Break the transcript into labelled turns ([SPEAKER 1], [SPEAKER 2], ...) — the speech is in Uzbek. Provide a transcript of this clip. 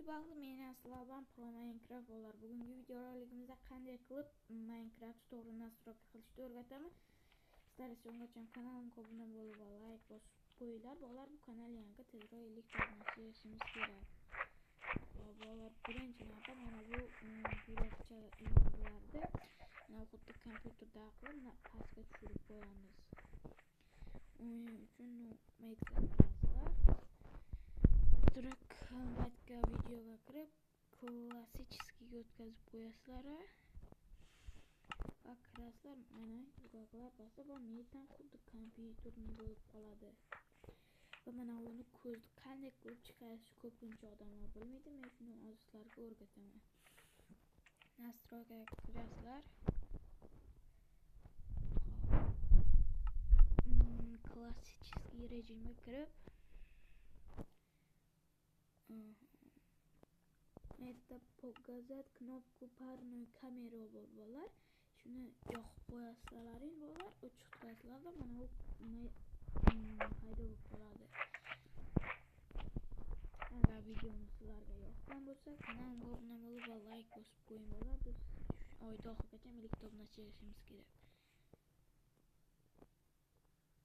[SPEAKER 1] Baxtli, men Aslan Pro Minecraft bo'lar. Bugungi videorolikimizda qanday qilib Minecraftni to'g'ri настройка qilishni o'rgataman. Sizlar esa ungacha kanalimga obuna bo'lib va like bosib qo'yinglar. Bolalar, bu kanal yangi, tezroq 50 ta obunachi yig'ishimiz kerak. Bolalar, birinchi navbatda mana bu yurakchalarni mana xuddi kompyuterda qilib pastga tushirib qo'yamiz. Uning uchun kirasizlar. Matka videoga kirib, klassическийga o'tkazib qo'yasizlar va kirasizlar, mana yuraklar bosib va metan xuddi kompyuterni bo'lib qoladi. Va mana uni ko'zni qanday qilib chiqarish ko'pincha odamlar bilmaydi. Men shuni hozir sizlarga o'rgataman. Настройка ga kirasizlar. Klassический rejimga kirib, это показать кнопку парную камеру bor bolalar. Shuni yoqib qo'yasizlaring bolalar, o'chiq turasizlarda mana bu paydo bo'lib qoladi. Agar videomiz sizlarga yoqqan bo'lsa, kanalimga obuna bo'lib va like bosib qo'ying bolalar. Biz oyda oxirigacha 50 ta obunachi yig'ishimiz kerak.